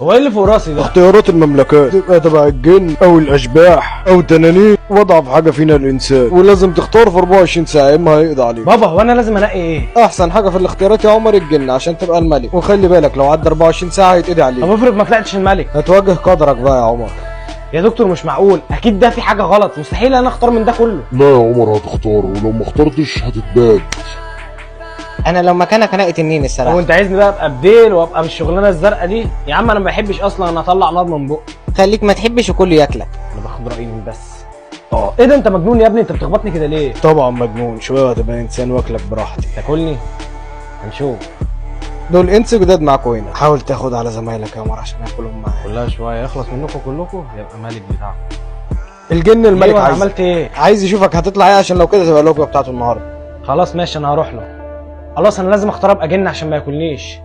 هو ايه اللي فوق راسي ده؟ اختيارات المملكات تبقى تبع الجن او الاشباح او التنانين، واضعف حاجة فينا الانسان، ولازم تختار في 24 ساعة يا اما هيقضي عليك. بابا هو انا لازم انقي ايه؟ احسن حاجة في الاختيارات يا عمر الجن عشان تبقى الملك، وخلي بالك لو عدى 24 ساعة هيتقضي عليك. طب افرض ما طلعتش الملك؟ هتواجه قدرك بقى يا عمر. يا دكتور مش معقول، اكيد ده في حاجة غلط، مستحيل انا اختار من ده كله. لا يا عمر هتختار، ولو ما اخترتش هتتباد. انا لو مكانك هنقي تنين الصراحة. هو انت عايزني بقى ابقى بديل وابقى بالشغلانه الزرقاء دي؟ يا عم انا ما بحبش اصلا انا اطلع نار من بقي. خليك ما تحبش وكله ياكلك. انا باخد رايي مين بس. ايه ده انت مجنون يا ابني، انت بتخبطني كده ليه؟ طبعا مجنون شوية وهتبقى انسان واكلك براحتي. تاكلني؟ هنشوف. دول انس جداد معاكوا هنا، حاول تاخد على زمايلك يا عمر عشان اكلهم معاك. كلها شوية يخلص منكم كلكم يبقى ملك بتاعكم. الجن الملك أيوة، عايز عملت ايه؟ عايز يشوفك هتطلع ايه، عشان لو كده تبقى الوجبة بتاعته النهارده. خلاص ماشي انا هروح له. خلاص انا لازم اختار ابقى جن عشان ما ياكلنيش.